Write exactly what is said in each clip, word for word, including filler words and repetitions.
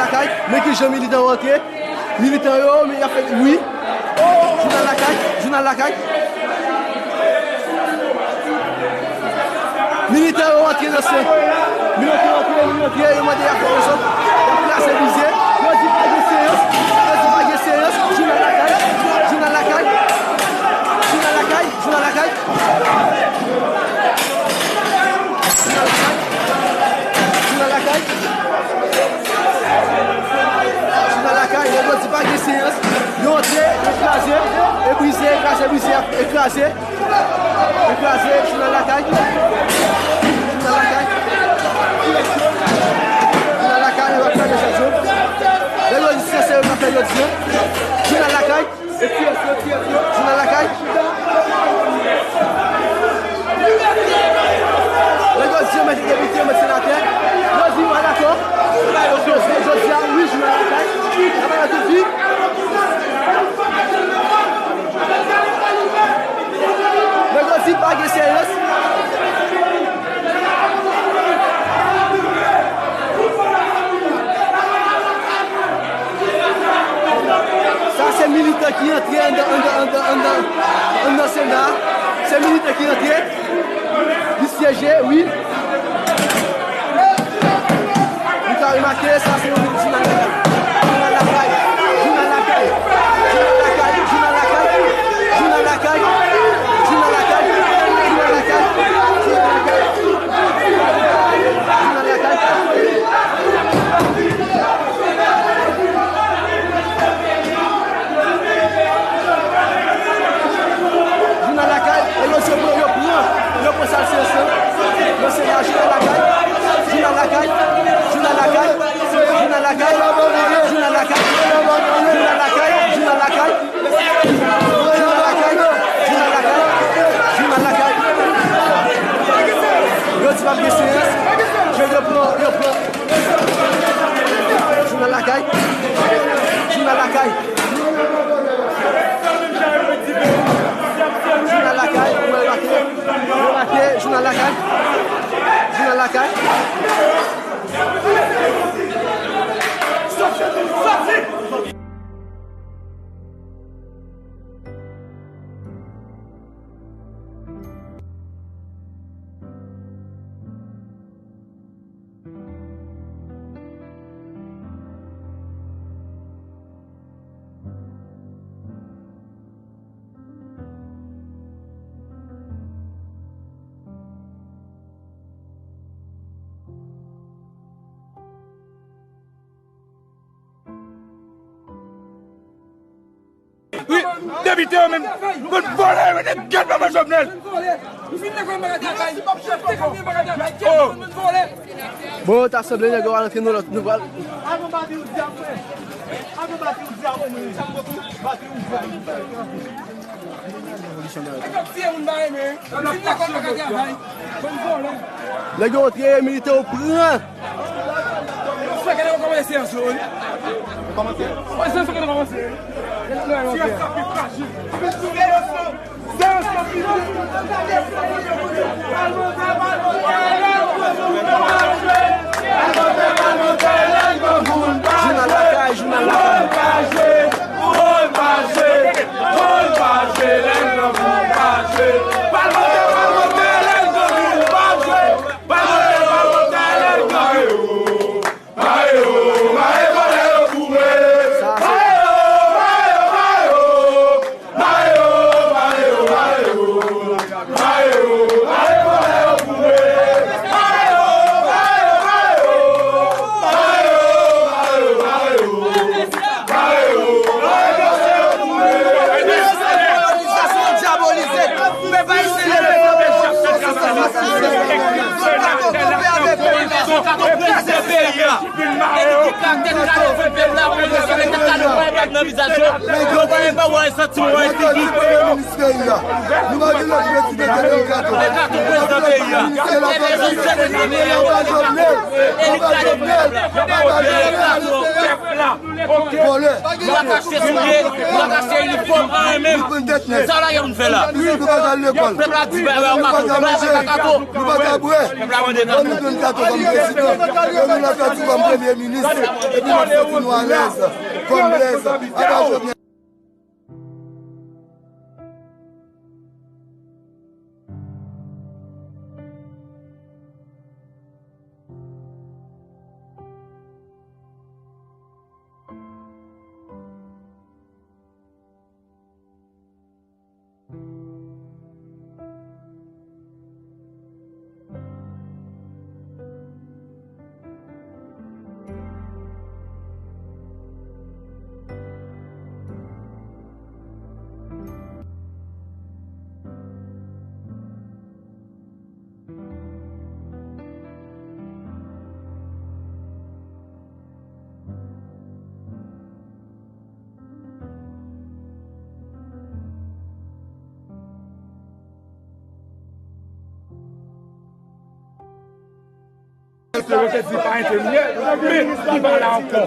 Lakay, men ki jan militan yo antre. Militan yo, men y ap fè, wi. Jounal Lakay, Jounal Lakay. Militan yo antre nan sen. Militan yo antre, militan yo antre, yo mande y ap fè dezòd. Y ap kraze brize. Yo di pa gen seyans, yo di pa gen seyans. Jounal Lakay, Jounal Lakay. Jounal Lakay, Jounal Lakay. Jounal Lakay. Jounal Lakay. Jounal Lakay, nèg yo di pa gen seyans. Yo antre, yo kraze, e brize, e kraze, brize, e kraze. E kraze, Jounal Lakay. Jounal Lakay. Jounal Lakay, yo ap kraze chak jou. Nèg yo di se serye yo ka fè jodi a. Jounal Lakay. Jounal Lakay. Nèg yo di yo mèt depite, yo mèt senatè. Yo di yo pa dakò. Jodi a, wi, Jounal Lakay. N ap pale tout vi. Nèg yo di pa gen seyans. Sa se militan ki antre anndan, anndan, anndan, anndan, anndan Sena a. Se militan ki antre. Li syeje, wi. Nou ka remake, sa se yon jounal lakay. Jounal lakay. Jounal lakay. Jounal lakay. Jounal lakay. Jounal lakay. Jounal lakay, e yo se pran, yo pran, yo pran sal se ansanm. Yo se la jounal lakay, jounal lakay, jounal lakay, jounal lakay, jounal lakay, jounal lakay, jounal lakay, jounal lakay, jounal lakay, jounal lakay. Yo di pa gen seyans, yo, yo pran, yo pran. Jounal lakay, jounal lakay. Jounal lakay, ou remake, remake, jounal lakay, jounal lakay. Wi, depite yo menm, konn vòlè, yo te gèt papa Jovenel. Oh. Bon, ta sanble nèg yo al antre nou lòt, nou pral. Nèg yo antre, militè yo pran. Jounal lakay, jounal lakay. Vòlè. Nou pa ka achte soulye, nou pa ka achte inifòm, anyen menm. Sa la gen pou n fè la. Pèp la di bagay yo kato, pèp la fè kakato. Nou pa ka bwè. Pèp la mande kato. Ban nou jwenn kato kòm prezidan. Ban nou Latortue kòm premye minis. Epi n ap santi nou alèz. Kòm Blaise. Aba Jovenel. Yo te di pa entèvyè, men li pa la ankò.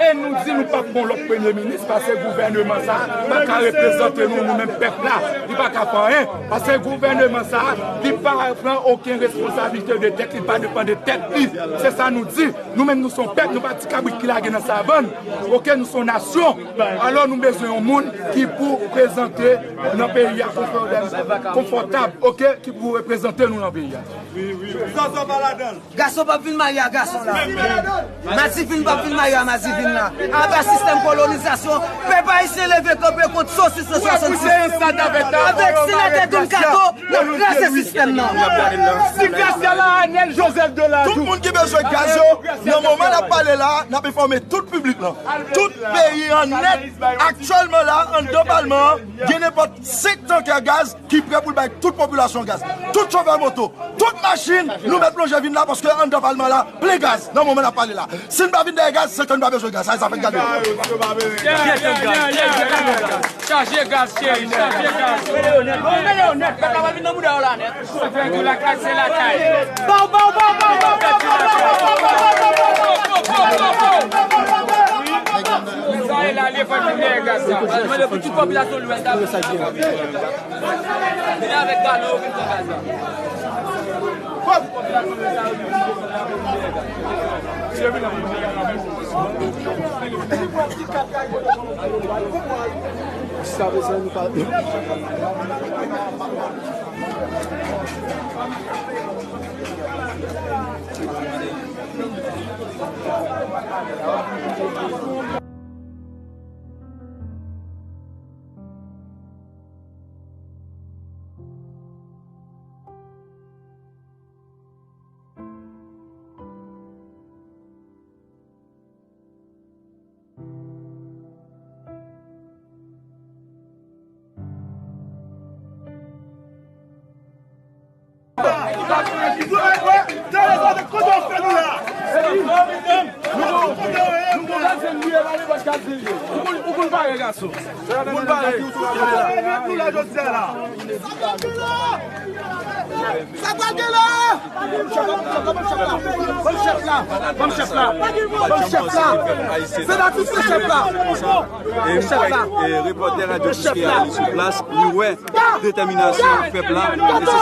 E nou di nou p ap gon lòt premye minis, paske gouvèneman sa a pa ka reprezante nou, nou menm pèp la. Li pa ka fè anyen, paske gouvèneman sa a, li pa pran okenn responsablite de tèt li, pa depann de tèt li. Se sa nou di. Nou menm, nou se yon pèp, nou pa ti kabrit ki lage nan savann. Oke, nou se yon nasyon. Alò, nou bezwen yon moun ki pou prezante nan peyi a konfòtab, konfòtab, oke, ki pou reprezante nou nan peyi a. Gason p ap vin marye a gason la. Madivin p ap vin marye a Madivin la. Aba sistèm kolonizasyon. Pèp ayisyen leve kanpe kont sos sisant swasannsis. Avèk senatè Don Kato, n ap kraze sistèm nan. Ti Gracia la, Anèl Joseph Doladou. Tout moun ki bezwen gaz yo, nan moman n ap pale la, n ap enfòme tout piblik lan. Tout peyi an nèt, aktyèlman la, anndan palman an, gen nenpòt senk tankè gaz ki prè pou l bay tout popilasyon gaz. Tout chofè moto, tout machin, nou mèt plonje vin la paske anndan palman la plen gaz nan moman n ap pale la. Si n pa vin dèyè gaz, se ke n pa bezwen gaz. Sa, sa fèk gade. Chaje gaz, cheri, chaje gaz. Mele yo nèt, mele yo nèt. Pèp la pral vin nan bouda yo la nèt. Sa fè di lakay, se lakay. Baw, baw, baw. Sa e la, li fè vin dèyè gaz la. Mande pou tout popilasyon lwès la. Vini avèk galon yo vin pran gaz la. Sa vezwen nou pa. Ou konn pare, gason. Ou konn pare. Sa pral gen la! Ban m chèf la! Ban m chèf la! Ban m chèf la! Ban m chèf la! Senatis, se chèf la! E m kwè, e, repòtè Radyo Diske a, li sou plas, li wè detèminasyon pèp la, e se